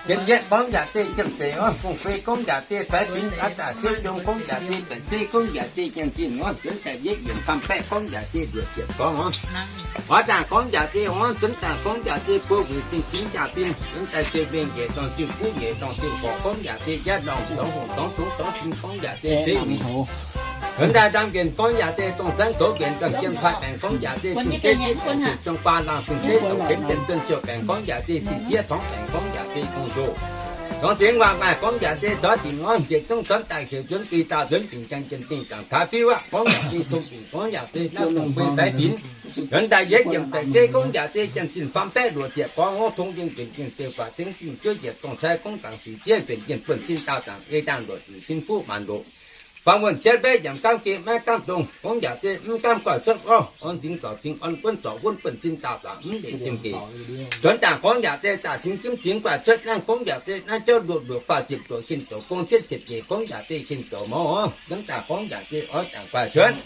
Jienv yietv gorngv yaac zeiz jienv zeiz orv, fong fei gorngv yaac zeiz faix fingx, aav daaih siouv jong gorngv yaac zeiz baeqc zeiv, gorngv yaac zeiz jienv zinh orv, zuonx daaih yietv yiemc camv baeqv gorngv yaac zeiz nduoqc ziepc gorngv orv. Oix daaih gorngv yaac zeiz orv, zuonx daaih gorngv yaac zeiz buo wuic zingh zingx jaa-fin, zuonx daaih ziouc mengh njiec dorngh zingh fuqv njiec dorngh zingh gorqv gorngv yaac zeiz jatv lorngh zorngv hungh zorngv dongh zorngv fin gorngv yaac zeiz zeiv mingh. Zuonx daaih ndaamv nqenc gorngv yaac zeiz dongh zaangv goux nqenc gamh jien paaix baengc gorngv yaac zeiz zingh zeiv zieqv baengc zuqc jong baa laangh zingh zeiv dongh kenv jienv zunh ziouc baengc gorngv yaac zeiz sih zieqv torngv baengc gorngv yaac zeiz dongh ndoh. Dorngx singx waac maaih gorngv yaac zeiz zorqv dingc orv, njiec zungv zorqv daaih heuc nzuonx bih dauh nzuonx dingc jang jien dingh dangc taaix fiuv aqv gorngv yaac zeiz dongh dingc gorngv yaac zeiz naaiv dongh fei faix fingx. Zuonx daaih yietv yiemc baeqc zeiv gorngv yaac zeiz jienv zinh faam baeqv luoqc ziepc gorngv orv, tong yingh benx yingh zeu guaax zengv zinh juov yietc dongh cai gorngv dangc sih zieqv benx yingh buonv zinh dauh dangc ei dangh luoqc zuqc cin fuqv maanc ndoqc. Fangx wuonh cietv mbaeqv yaac mv gaamv geh maiv gaamv dongh gorngv yaac zeiz mv gaamv guaax cuotv orv, orn zingx zorc zingx orn wuonv zorc wuonv buonv zinh dauh dangc mv benx zinh gec. Zuonx dangc gorngv yaac zeiz zaqc zingx zimv zingx guaax cuotv naaiv gorngv yaac zeiz naaiv jauv luoqc luoqc faah ziepc luoqc hin zoux gong cietv ziepc nyeic gorngv yaac zeiz hin zoux mouv orv. Zuonx dangc gorngv yaac zeiz oix dangc guaax cuotv.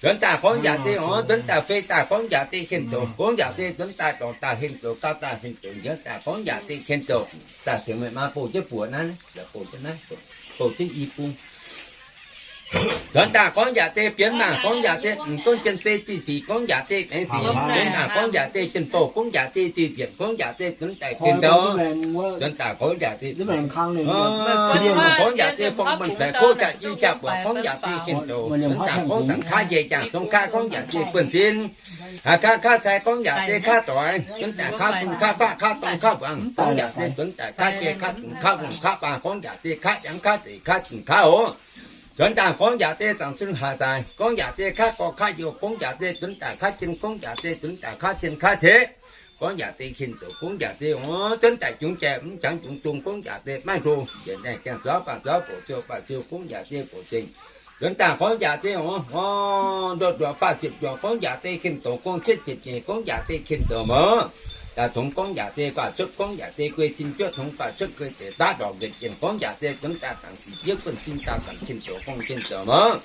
Zuonx daaih gorngv yaac zeiz orv, zuonx daaih fei daaih gorngv yaac zeiz hin zoux, gorngv yaac zeiz zuonx daaih dorngc daaih hin zoux, gau daaih hin zoux, njiec daaih gorngv yaac zeiz hin zoux. Daaih tengx meih maa bouh jienv buoz naaiv, bouh jienv naaiv, bouh jienv i bung. Zuonx daaih gorngv yaac zeiz bienx maah, gorngv yaac zeiz m'zonv jien zeiz zih sic, gorngv yaac zeiz maengx sic, bienx maah, gorngv yaac zeiz jien bouh, gorngv yaac zeiz zih bieqc, gorngv yaac zeiz zuonx daaih hin zoux. Zuonx daaih gorngv yaac zeiz, gorngv yaac zeiz fong muonh faix kouv jaax jiu jaax buoqc, gorngv yaac zeiz hin zoux. Zuonx daaih gorngv dangc kaav njiec jangx zong kaav, gorngv yaac zeiz buonv sin. Aa, kaav, kaav cai gorngv yaac zeiz kaav doix, zuonx daaih kaav zung kaav faqv kaav dorng kaav muangx, gorngv yaac zeiz zuonx daaih kaav jai kaav zungx kaav lungh kaav baan, gorngv yaac zeiz kaav yangh kaav zeic kaav zinh kaav oc. Zuonx daaih gorngv yaac zeiz zaangc cun haaix zaaix, gorngv yaac zeiz kaav gorx kaav youz, gorngv yaac zeiz zuonx daaih kaav jien, gorngv yaac zeiz zuonx daaih kaav cien kaav ceix, gorngv yaac zeiz hin zoux, gorngv yaac zeiz oc, zuonx daaih jungx jai mv jangx jungx zong, gorngv yaac zeiz maiv hlo, njiec naaiv jangx zuov baac zuov, bouc siou baac siou, gorngv yaac zeiz bouc seng. Zuonx daaih gorngv yaac zeiz oc, ndoqc ndoqc faah ziepc ndoqc, gorngv yaac zeiz hin zoux gong cietv ziepc nyeic, gorngv yaac zeiz hin zoux mouv. Daaih tongx gorngv yaac zeiz guaax cuotv, gorngv yaac zeiz guei zinh juov, tongx guaax cuotv guei deix daav ndorqc nqenc jienh, gorngv yaac zeiz zuonx daaih dangc sic zieqv buonv sin daaih dangc hin zoux gong hin zoux mouv.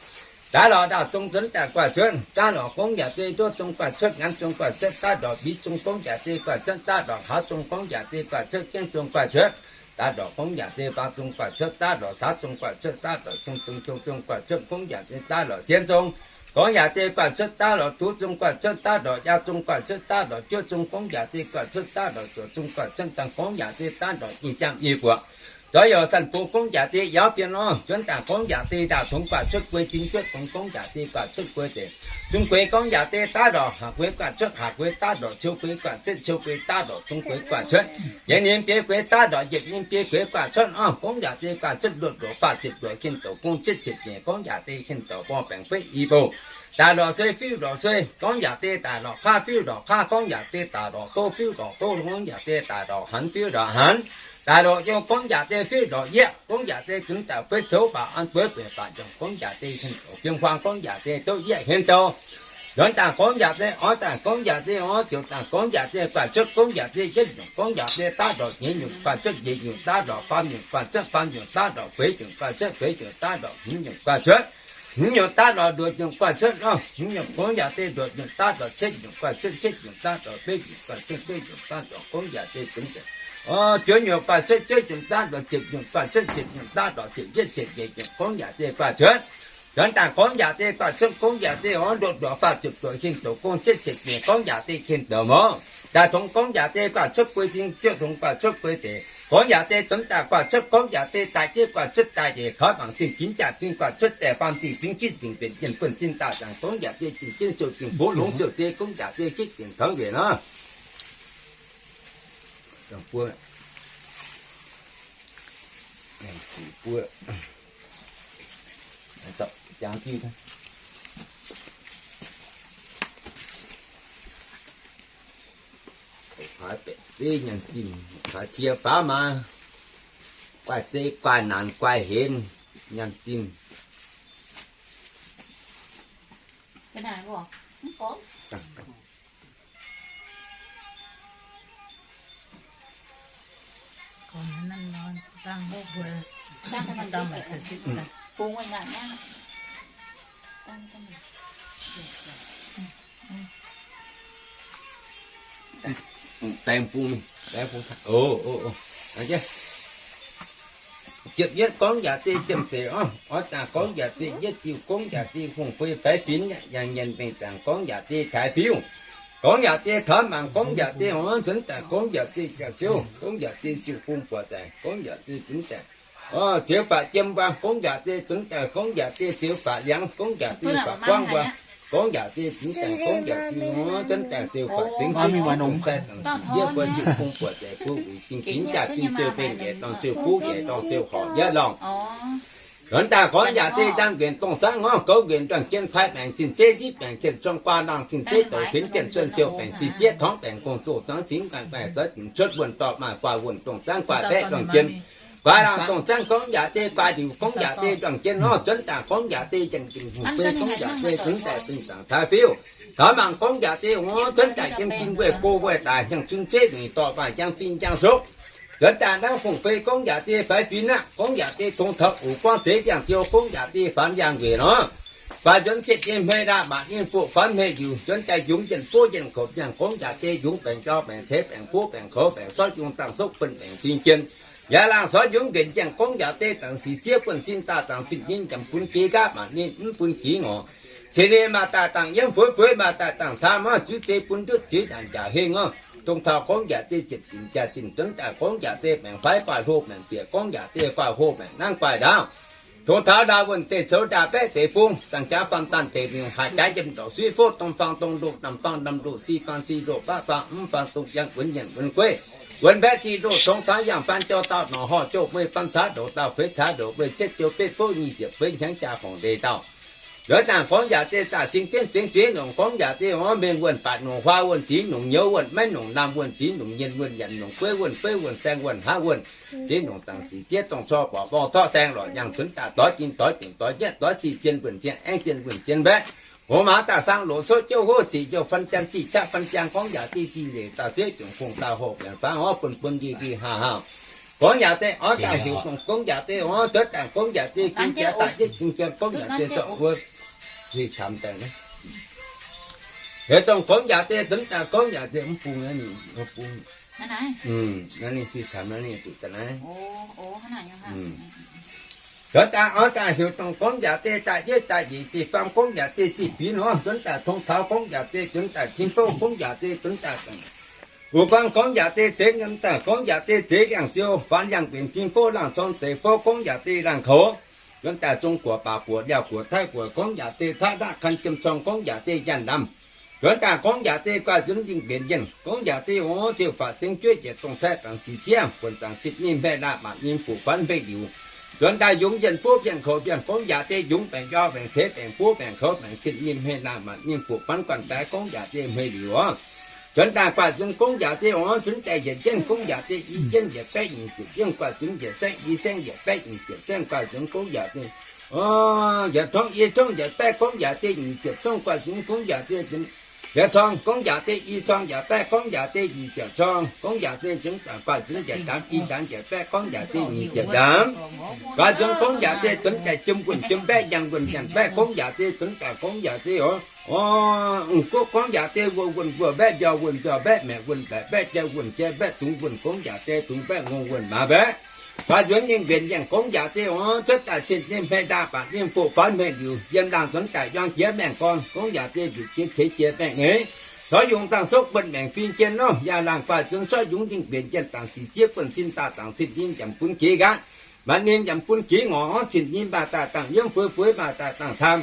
Daav lorqc ndaauh zong zuonx daaih guaax cuotv, daav lorqc gorngv yaac zeiz nduov zong guaax cuotv, nganv zong guaax cuotv, daav ndorqc mbiv zong gorngv yaac zeiz guaax cuotv, daav ndorqc hlaax zong gorngv yaac zeiz guaax cuotv, jienv zong guaax cuotv, daav ndorqc gorngv yaac zeiz baa zong guaax cuotv, daav ndorqc saav zong guaax cuotv, daav ndorqc zong zong zong zong guaax cuotv, gorngv yaac zeiz daav ndorqc sien zong, gorngv yaac zeiz guaax cuotv, daav ndorqc duv zong guaax cuotv, daav ndorqc jaa zong guaax cuotv, daav ndorqc juov zong gorngv yaac zeiz guaax cuotv, daav ndorqc zuoqc zong guaax cuotv, dangh gorngv yaac zeiz daav ndorqc nyei siang nyei buoqc. Zoux youc zanc bung gorngv yaac zeiz yaauz bienh orv, zuonx daaih gorngv yaac zeiz ndaauh tongx guaax cuotv guei, zinh juotv tongx gorngv yaac zeiz guaax cuotv guei deix, zung gueix gorngv yaac zeiz daav ndorqc haac gueix guaax cuotv, haac gueix daav ndorqc ciou gueix guaax cuotv, ciou gueix daav ndorqc zung gueix guaax cuotv, yienx ninh biei gueix daav ndorqc yietc ninh biei gueix guaax cuotv orv, gorngv yaac zeiz guaax cuotv ndoqc ndoqc faah ziepc ndoqc hin zoux gong cietv ziepc nyeic, gorngv yaac zeiz hin zoux borng baengc feiv i bouh. Daaih lorqc suei fiuv lorqc suei, gorngv yaac zeiz daaih lorqc kaav fiuv lorqc kaav, gorngv yaac zeiz daaih lorqc doz fiuv lorqc doz, gorngv yaac zeiz daaih lorqc hanx fiuv lorqc hanx. Daaih lorqc youh gorngv yaac zeiz fiuv lorqc yieqv, gorngv yaac zeiz zuonx daaih feiv coux baac an bueix bueix baac njongc, gorngv yaac zeiz hin zoux bieng huaang, gorngv yaac zeiz douv yieqv hin zoux. Nzuonx daaih gorngv yaac zeiz, oix daaih gorngv yaac zeiz, oix ziouc daaih gorngv yaac zeiz, guaax cuotv gorngv yaac zeiz, yietv nyungc gorngv yaac zeiz daav ndorqc, nyeic nyungc guaax cuotv nyeic nyungc daav ndorqc, faam nyungc guaax cuotv faam nyungc daav ndorqc, feix nyungc guaax cuotv feix nyungc daav ndorqc, hmz nyungc guaax cuotv hmz nyungc daav ndorqc, nduoqc nyungc guaax cuotv orv, hmz nyungc gorngv yaac zeiz nduoqc nyungc daav ndorqc, cietv nyungc guaax cuotv cietv nyungc daav ndorqc, betv nyungc guaax cuotv betv nyungc daav ndorqc, gorngv yaac zeiz dungx deix. Orv, juov nyungc guaax cuotv juov nyungc daav ndorqc, ziepc nyungc guaax cuotv ziepc nyungc daav ndorqc, ziepc yietv ziepc nyeic nyungc gorngv yaac zeiz guaax cuotv. Nzuonx daaih gorngv yaac zeiz guaax cuotv, gorngv yaac zeiz orv, nduoqc nduoqc faah ziepc nduoqc hin zoux gong cietv ziepc nyeic, gorngv yaac zeiz hin zoux mouv. Daaih tongx gorngv yaac zeiz guaax cuotv guei zinh, juov tongx guaax cuotv guei deix, Gorngv yaac zeiz dunv daaih guaax cuotv, gorngv yaac zeiz daaih jeiv guaax cuotv daaih njiec, kaux mangc cing ginx jaax zinh guaax cuotv zaeqc faam dingh fingx gitv zingc mbenc jienh buonv-sin daaih zaangc, gorngv yaac zeiz jing jienv siou dingh buov longx siou zeiv, gorngv yaac zeiz jitv dingc taux njiec nor. Nyanc zinh, cie faaux maaz, guaaih zeiv guaaih naanc guaaih henv, nyanc zinh. Baeng bung, baeng bung. Ziepc yietv gorngv yaac zeiz ziemh zeiz oc. Oix zaangc gorngv yaac zeiz yietv diuh, gorngv yaac zeiz hungh fei faix finx, yangh nyienc mengh zaangc gorngv yaac zeiz taaix fiuv, gorngv yaac zeiz taux mangc, gorngv yaac zeiz hmuangv nzuonx daaih, gorngv yaac zeiz jaax siouv, gorngv yaac zeiz siou bung buoqc zaaic, gorngv yaac zeiz zunx daaih ziex faatv jiem mbuangz, gorngv yaac zeiz zunx daaih, gorngv yaac zeiz ziex faatv liangz, gorngv yaac zeiz faatv guangv mbuo, gorngv yaac zeiz zunx daaih, gorngv yaac zeiz hmuangv nzuonx daaih, ziex faatv zengx fingx, dongh sai dangc sic jieqv mbuo siou bung buoqc zaaic, bun wuic zingh ginx jaax zinh ziou mbenc yietc dorngh siou buv yietc dorngh siou horc yietv lorngh. Nzuonx daaih gorngv yaac zeiz ndaamv nquenc dongh zaangv ngorc gouv nquenc nduangh jien, taaih baengc zinh zeiv, zipv baengc zinh zuangx, guaav laangh zinh zeiv, douc kuinx jienh zuonh siou baengc, si zieqv torngv baengc gong zoh zangv zingx ganh baengc zoiv dingc cuotv wuonh dorh maaih guaav wuonh dongh zaangv guaav baeqv nduangh jien. Guaav laangh dongh zaangv gorngv yaac zeiz guaav ndiuc, gorngv yaac zeiz nduangh jien nor. Nzuonx daaih gorngv yaac zeiz jienh dingc hungh fei, gorngv yaac zeiz zunx daaih dingc zaangc taaix fiuv. Taux mangc gorngv yaac zeiz hmuangv nzuonx daaih jiem fin weih go weih daaih, hnyangx zunv zeiv wuic dorh maaih njang fin njang sokv. Nzuonx daaih naaiv hungh fei gorngv yaac zeiz faix finx aqv, gorngv yaac zeiz tongx taux oc guangv zeix ndiangx-ziou, gorngv yaac zeiz faanx yangh weic nor. Guaax nzuonx cietv nyei hmei ndaamv maac nyei fuqv faanx hmei liuc, nzuonx daaih yungz yienh buov yienh koux yienh, gorngv yaac zeiz yungz baengc jauv baengc ceix baengc buov baengc koux baengc sortv yungz dangh sokv buonv baengc fingx jien. Yaac laangh sortv yungz nquenc yienh, gorngv yaac zeiz dangc sic zieqv buonv-sin daaih zaangc zinh nyinh njamc bun gix nqaapv maac nyei mv bun gix ngorc. Ceix ninh maaih daaih dangh yiemv fuix, fuix maaih daaih dangh taan, maiv ziux zeiz bun ndutv ziux nyanc jaax heng orv. Tongx taux gorngv yaac zeiz ziepc dinc jaax zinh nzuonx daaih gorngv yaac zeiz maengc fai guaaih hlo maengc bieqc, gorngv yaac zeiz guaaih hlo maengc nangv guaaih ndaauv. Tongx taux ndau wuonh deic-zoux ndaaih baeqv deix bung, zaangc jaax faam daanh deic-mienh, haaix jaax yiem ndorqc suiv fouv, domh faang domh loz, namh faang namh loz, si faang si loz, baqv faang mv faang, zong yangh wuonx nyanc wuonx gueiv, wuonx mbaeqv ziqc loz, tongx taux yangh faan jauv dauh norqc horh jouh, mueiz faan caax ndoqc dauh feix caax ndoqc, mueiz cietv ziou betv fouv, nyic ziepc feix hnyangx jaa horngc ndeic dauh. Nzuonx daaih gorngv yaac zeiz zaah cing dienv zengx ziex nongc, gorngv yaac zeiz orv mengh wuonh, baatc nongc huaa wuonh, ziv nongc nyouz wuonh, maiv nongc naamh wuonh, ziv nongc nyien wuonh, nyanc nongc gueiv wuonh, feiv wuonh, saeng wuonh, haav wuonh, ziex nongc dangc sic zieqv dongh cor borqc borngh torqv saeng lorqc, yangh cunx daaih doix jin doix junc doix nyietv doix sic, zien wuonh zien aengv, zien wuonh zien mbaeqv, hngongx maaz daaih saang loz cuotv jouv hov sic jouv fan jaan sic qaqv fan jaan, gorngv yaac zeiz zinh leic dauh zieqv junc kungx dauh hoh bienx faanv orv bun bun ndie ndie haah haah. Gorngv yaac zeiz orv daaih heuc dongh gorngv yaac zeiz orv cuotv daaih, gorngv yaac zeiz ginx jiex daaih zieqv ginx jiex, gorngv yaac zeiz zorqv wuov se camx daaih naaiv. Heuc dongh gorngv yaac zeiz zunv daaih, gorngv yaac zeiz mv bung naaiv ninh, mv bung naaiv ninh se camx naaiv ninh zuqc daaih naaiv. Cuotv daaih orv daaih heuc dongh gorngv yaac zeiz daaih yietv daaih njiec dih faam, gorngv yaac zeiz zih binx orv, nzuonx daaih tong taux gorngv yaac zeiz zunv daaih tin fouv, gorngv yaac zeiz zunv daaih dongh wuov guangv, gorngv yaac zeiz zeix nqemh daaih, gorngv yaac zeiz zeix ndiangx-ziou, faanx yangh benx tin fouv, laangh corng deix fouv, gorngv yaac zeiz laangh koux. Nzuonx daaih zong guoqc baac guoqc, liaauh guoqc taiv guoqc, gorngv yaac zeiz taav ndaqv kan jiem corng, gorngv yaac zeiz njaanh lamh. Nzuonx daaih gorngv yaac zeiz guaaih nzunv yingh mbienx yienh, gorngv yaac zeiz orv ziouc faatv zengx jueiv yietc dongh sai dangc sic zieqv buonc dangc cin nyim hmei laanh maanc nyim fuqv faanv hmei liuz. Nzuonx daaih yungz yienh buov yienh koux yienh, gorngv yaac zeiz yungz baengc jauv baengc ceix baengc buov baengc koux baengc cin nyim hmei laanh maanc nyim fuqv faanv guanh daaih, gorngv yaac zeiz hmei liuz orv. Nzuonx daaih guaaih nzunv gorngv yaac zeiz orv nzunv daaih yietc jienv, gorngv yaac zeiz i jienv yietc baeqv nyic ziepc jienv, guaaih nzunv yietc saengv i saengv yietc baeqv nyic ziepc saengv, guaaih nzunv gorngv yaac zeiz orv yietc tongv i tongv yietc baeqv, gorngv yaac zeiz nyic ziepc tongv, guaaih nzunv gorngv yaac zeiz nzunv yietc corng, gorngv yaac zeiz i corng yietc baeqv, gorngv yaac zeiz nyic ziepc corng, gorngv yaac zeiz nzunv daaih guaaih nzunv yietc ndaamv i ndaamv yietc baeqv, gorngv yaac zeiz nyic ziepc ndaamv. Guaaih nzunv gorngv yaac zeiz zunv daaih jiem wuonh jiem mbaeqv, yangh wuonh yangh mbaeqv, gorngv yaac zeiz zunv daaih gorngv yaac zeiz orv, guoqv gorngv yaac zeiz wuonh wuonh mbuo mbaeqv, mbiauh wuonh mbiauh mbaeqv, maeqc wuonh maeqc mbaeqv, jai wuonh jai mbaeqv, dungz wuonh gorngv yaac zeiz dungz mbaeqv, ngongh wuonh maaz mbaeqv. Guaaih nzunv ninh mbienx yienh gorngv yaac zeiz orv cuotv daaih cin nyim hmei ndaamv maanc nyim fuqv faanv hmei liuz, yiem laangh nzuonx daaih yuang jiex maengh gorn, gorngv yaac zeiz nzuqc jiex ceix jiex maengh nyei. Tov yungz dangh sokv buonv maengc fing jien nor, yaac laangh guaax nzuonx sortv yungz dingh mbienc jien dangc sic ziev buonv sin daaih dangc cin nyim njamc bun jiex nqaang. Maaih ninh njamc bun jiex ngorc orv cin nyim maaih daaih dangh yiem fuix fuix maaih daaih dangh taam.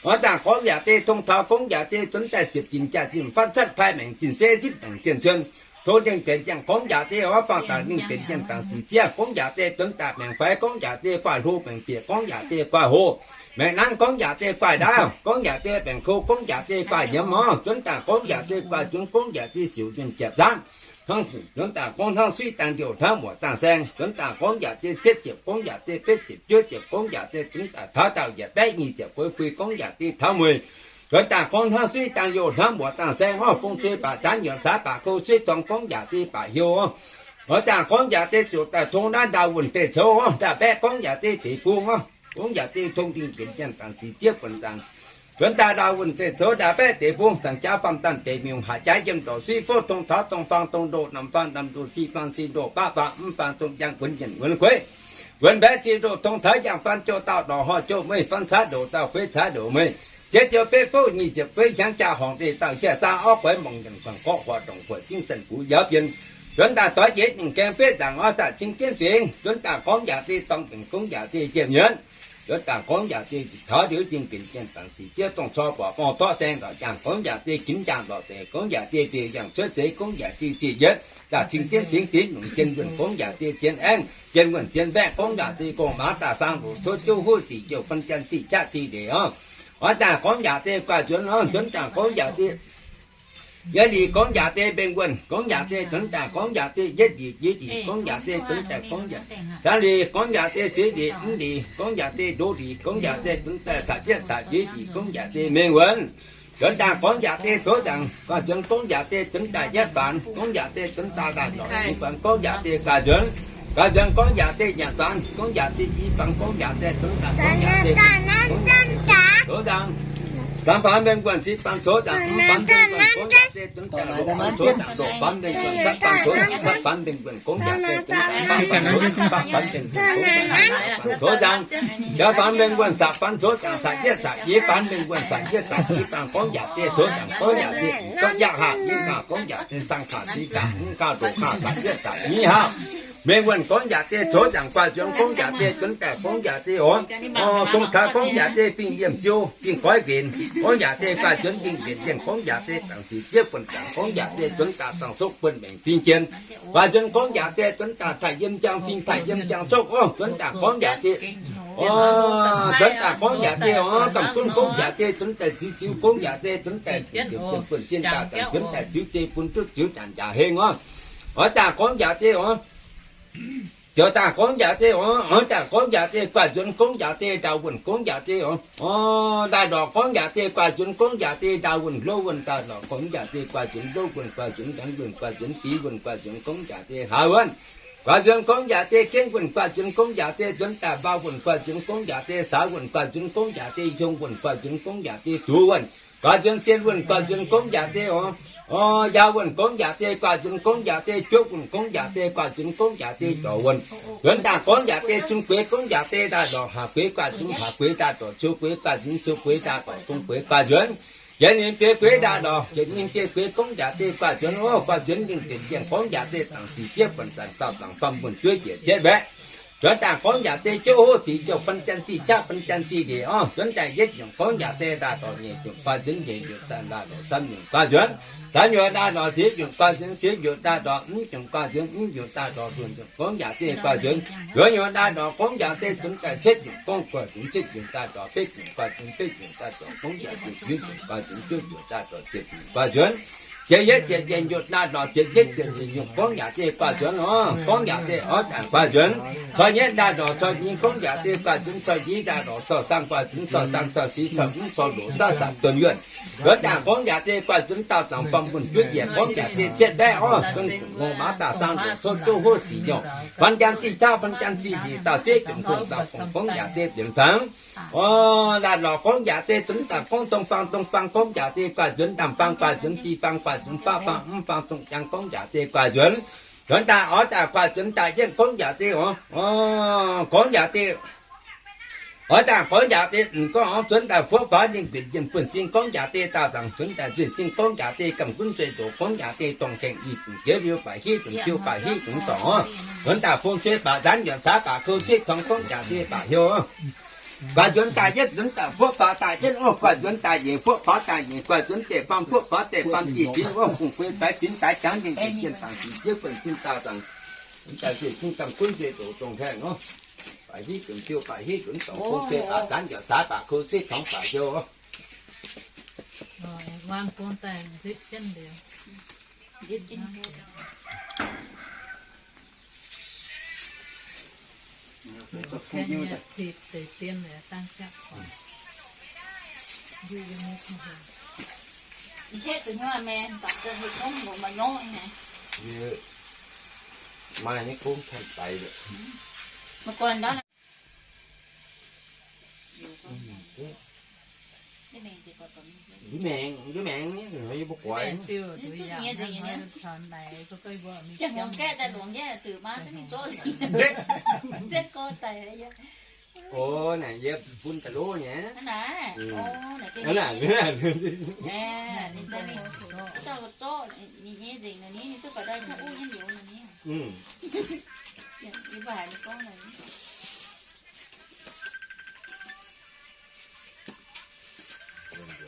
Orv dangh gorngv yaac deix tong taux gorngv yaac deix zunv daaih ziepc jin jaax zinh fatv catv pai maengc zinh se zipv maengc jien cuon. Tov dingh mbienc jien gorngv yaac deix orv faang daaih dingh mbienc jien dangc sic ziev gorngv yaac deix zunv daaih maengc faix gorngv yaac deix guaaih hlo maengc bieqc gorngv yaac deix guaaih hlo. Maengc nanv gorngv yaac deix guaaih ndaauv, gorngv yaac deix maengc kou, gorngv yaac deix guaaih nyiemz orv. Zunv daaih gorngv yaac deix guaaih nzuonx, gorngv yaac deix siouc nyuonh ziepc zaangv. Zunv daaih gorngv hnangv suiv dangh ndiouh hnangv muoc dangh saeng. Zunv daaih gorngv yaac deix cietv ziepc, gorngv yaac deix betv ziepc, juov ziepc, gorngv yaac deix zunv daaih taux dauh yietc baeqv nyic ziepc feix fui, gorngv yaac deix taux mueiz. Zunv daaih gorngv hnangv suiv dangh youh hnangv muoc dangh saeng orv. Fong sui baac zaanv nyuoqc caax baac kou suiv dorngx gorngv yaac deix baac hiuv orv. Zunv daaih gorngv yaac deix ziouc daaih tong naaiv ndaauh wuonh deic-coux orv. Ndaauh baeqv gorngv yaac deix deix bung orv. Gorngv yaac deix tong dingh mbienc jien dangc sic ziev buonv zaangc. Zunv daaih ndaauh wuonh deic-coux ndaauh baeqv deix bung, zaangc jaax faam danh deix miuc, haac jaax yiem ndorqc suiv fouv, tong taux dong faang dong ndoh, namx faang namx ndoh, si faang si ndoh, baqv faang mv faang, zong jang wuonx nyinc wuonx kueiv, wuonx mbaeqv zinh ndoh, tong taux yangh faan jouh dauh ndorqc horh jouh meiv, faan caav ndoqc dauh feix caav ndoqc meiv, jiex ziouc betv fouv nyic ziepc feix, hiaangx jaa horngc deix dauh hieh zaang, orv guaix mongc nyanc guangc gorqv huaax ndongc huoqc zingv saanh gux yaauz bienh. Zunv daaih doix jiex nyingc gaeng betv nzaangc orv, daaih cing jienv fingx. Zunv daaih gorngv yaac deix dorngx benx, gorngv yaac deix jiem nyuonv. Zunv daaih gorngv yaac deix taux ndiouv dingh benx jien dangc sic ziev dongh cor buatc gorngv torqv saeng ndorqc jaang, gorngv yaac deix ginv jaang ndorqc deix, gorngv yaac deix ndiouh yangh cuotv seix, gorngv yaac deix zieqc yietv daaih cing jienv fingx deix nyungc jien wuonh, gorngv yaac deix zien aengv jien wuonh zien mbaeqv, gorngv yaac deix gorngv maaz daaih saang loc cuotv jouv huv sic jouh fan jaan ziqc jaav ziqc ndeic orv. Orv daaih gorngv yaac deix guaaih nzuonx orv. Zunv daaih gorngv yaac deix yietv lic, gorngv yaac deix mbeng wuonh, gorngv yaac deix zunv daaih gorngv yaac deix yietv lic, yietv lic gorngv yaac deix zunv daaih gorngv yaac zaanv lic, gorngv yaac deix seix lic, mv lic gorngv yaac deix ndoqv lic, gorngv yaac deix zunv daaih saac jietv saac yietv lic, gorngv yaac deix mengh wuonh. Zunv daaih gorngv yaac deix coux nzaangc, guaaih nzuonx gorngv yaac deix zunv daaih yietv faanx, gorngv yaac deix zunv daaih daaih lorqc i faanx, gorngv yaac deix guaaih nzuonx. Guaaih nzuonx gorngv yaac deix nyanc faanx, gorngv yaac deix i faanx, gorngv yaac deix zunv daaih gorngv yaac deix coux nzaangc. Saam faanx mbeng wuonh, si faanx coux nzaangc, mv faanx mbeng wuonh, gorngv yaac deix zunv daaih loqc faanx coux nzaangc, loqc faanx mbeng wuonh, catv faanx, catv faanx mbeng wuonh, gorngv yaac deix zunv daaih baqv faanx coux nzaangc, baqv faanx mbeng wuonh, gorngv yaac deix faanx coux nzaangc. Jaav faanx mbeng wuonh, saatc faanx coux nzaangc, saatc yietv saatc yietv faanx mbeng wuonh, saatc yietv saatc yietv faanx, gorngv yaac deix coux nzaangc, gorngv yaac deix gorngv yaac haac yietv haac, gorngv yaac deix saang haac si haac mv haac ndoqc haac, saatc yietv saatc nyiv haac. Mbeng wuonh gorngv yaac deix coux nzaangc, guaaih nzuonx gorngv yaac deix zunv daaih gorngv yaac deix orv. Dongh taux gorngv yaac deix fingx yiemh ziou, fingx goiv nqenx, gorngv yaac deix guaaih nzuonx dingh nqenx jienh, gorngv yaac deix dangc sic ziev buonv zaangc, gorngv yaac deix zunv daaih dangh sokv buonv maengc fing jien. Guaaih nzuonx gorngv yaac deix zunv daaih taaih yiem jaang fingx, taaih yiem jaang sokv orv. Zunv daaih gorngv yaac deix, zunv daaih gorngv yaac deix orv, gamh gunv gorngv yaac deix zunv daaih ziux ziux, gorngv yaac deix zunv daaih buonv zinh daaih dangh zunv daaih ziux zei bun duqv ziux nyanc njaaux heng orv. Orv daaih gorngv yaac deix orv. Ziouc daaih gorngv yaac deix orv. Orv daaih gorngv yaac deix guaaih nzuonx gorngv yaac deix ndaauh wuonh gorngv yaac deix orv. Orv, daaih ndorqc gorngv yaac deix guaaih nzuonx gorngv yaac deix ndaauh wuonh, hlo wuonh daaih ndorqc gorngv yaac deix guaaih nzuonx, hlo wuonh guaaih nzuonx, nyanc wuonh guaaih nzuonx, biux wuonh guaaih nzuonx, gorngv yaac deix haaix wuonh. Guaaih nzuonx gorngv yaac deix gengh wuonh guaaih nzuonx gorngv yaac deix nzuonx daaih mbaa wuonh guaaih nzuonx gorngv yaac deix saax wuonh guaaih nzuonx gorngv yaac deix hiong wuonh guaaih nzuonx gorngv yaac deix duqv wuonh guaaih nzuonx sien wuonh guaaih nzuonx gorngv yaac deix orv. Orv, yaac wuonh gorngv yaac deix guaaih nzuonx gorngv yaac deix juov wuonh gorngv yaac deix guaaih nzuonx gorngv yaac deix zorc wuonh. Nzuonx daaih gorngv yaac deix zun gueix gorngv yaac deix daaih ndorqc haac gueix guaaih nzuonx, haac gueix daaih ndorqc cou gueix guaaih nzuonx, cou gueix daaih ndorqc dong gueix guaaih nzuonx. Jiex ninh biei gueix daaih ndorqc, jiex ninh biei gueix gorngv yaac deix guaaih nzuonx orv. Guaaih nzuonx ninh deix jienh gorngv yaac deix dangc sic ziev buonv zaangc dauh dangc faam buonv juov njiec cietv mbaeqv. Nzuonx daaih gorngv yaac deix jouv hov sic jouh fan jaan ziqc jaav fan jaan ziqc ndeic orv. Nzuonx daaih yietv nyungc gorngv yaac deix daaih ndorqc nyeic nyungc guaaih nzuonx, nyeic nyungc daaih ndorqc samv nyungc guaaih nzuonx. Saax nyungc daaih ndorqc siec nyungc guaaih nzuonx, siec nyungc daaih ndorqc mv nyungc guaaih nzuonx, mv nyungc daaih ndorqc luoqc nyungc gorngv yaac deix guaaih nzuonx. Luoqc nyungc daaih ndorqc gorngv yaac deix zunv daaih cietv nyungc gorngv guaaih nzuonx, cietv nyungc daaih ndorqc betv nyungc guaaih nzuonx, betv nyungc daaih ndorqc gorngv yaac deix juov nyungc guaaih nzuonx, juov nyungc daaih ndorqc ziepc nyungc guaaih nzuonx. Ziepc yietv ziepc nyeic nyutc daaih ndorqc ziepc yietv ziepc nyeic nyungc gorngv yaac deix guaaih nzuonx orv. Gorngv yaac deix orv daaih guaaih nzuonx. Corc nyeiv daaih ndorqc corc nyeic gorngv yaac deix guaaih nzuonx, corc nyic daaih ndorqc corc saang guaaih nzuonx, corc saang corc six corc mv corc luoqc saav saatc dunh yuonh. Nzuonx daaih gorngv yaac deix guaaih nzuonx dauh dangc faam buonv juov njiec gorngv yaac deix cietv mbaeqv orv. Zunv dungc ngongh maaz daaih saang ndongc cov jouv hov sic nyouh. Fan jaan ziqc jaav fan jaan ziqc ndeic dauh zieqv jomc gong dauh fongc gorngv yaac deix bienx fangx. Orv, daaih lorqc gorngv yaac deix zunv daaih gorngv dong fangx, dong fangx gorngv yaac deix guaaih nzuonx, ndaamv fangx guaaih nzuonx, ci fangx guaaih nzuonx, baqv fangx mv fangx, zong jang gorngv yaac deix guaaih nzuonx. Nzuonx daaih orv daaih guaaih nzuonx daaih yienv gorngv yaac deix orv, gorngv yaac deix Oix daaih gorngv jaax deix, gorngv zuonx daaih fuov faaux lingh binc jienh buonv-sin, gorngv jaax deix daauh zaangc zuonx daaih nzuih zingh, gorngv jaax deix gamh gunv zueih ndoqc, gorngv jaax deix dongh gaengh i dungz jiex liuz baac hiuv dungz jiu baac hiuv dungz dorngc oc. Zuonx daaih fong se baac nzaanv, yaac saax baac kou se torngx, gorngv jaax deix baac heuc oc. Guaax nzuonx daaih yietv, nzuonx daaih fuov faaux daaih yietv oc. Guaax nzuonx daaih nyeic, fuov faaux daaih nyeic. Guaax nzuonx deix faam, fuov faaux deix faam, zih binc oc. Kungx fei faix binc daaix jangx, ninh deix jienh dangc zingh jiex buonv-sin daauh zaangc. Nzuonx daaih nzuih zingh gamh gunv zueih ndoqc dongh haengh oc. Baac hiuv dungz jiu baac hiuv dungz dorngc, fong se baac nzaanv, yaac saax baac kou se torngx baac heuc oc. Maaih nyei gong tanh daic lorqc. Mv maengx, mv maengx, yie mbuo guaix. O, naaic yie bun da'lov nyei. Wuonh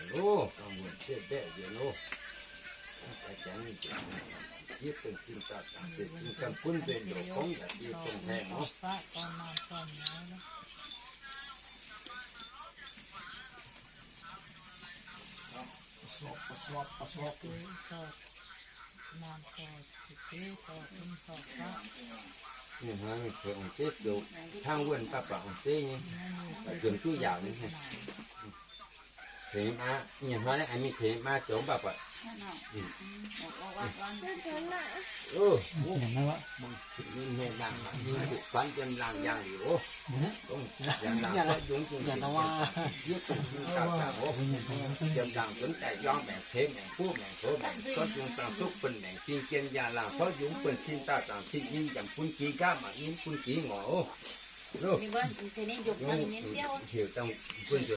njiec loh, gauh wuonh zieqv mbaeqc njiec loh. Jiex buonv-sin daauh zaangc, zieqv zingh gamh gunv nzueih ndoqc, gorngv yaac diex dongh haengh oc. Ninh hnoi mingh kueix ong-zeiv zoux cangv wuonh baav baac ong-zeiv nyei, nzuonx duqv yaauc nyei. Tengx maa, ninh hnoi aengx mingh tengx maa zoux baav baac. Ninh hmei laangh mangc ninh zuqc guanv yiem laangh yaangh liuz oc. Yiem laangh zorqv yungz zingh zingh, yiem laangh zuonx daaih yiem maengc ceix maengc buv maengc goux maengc zorqv yungz dangh duqv buonv maengc zingh jien yaac laangh zorqv yungz buonv-sin daauh zaangc cing nyim yaac bun jiex nqaatv mangc nyim bun jiex ngorc oc. Heuc dangh buonv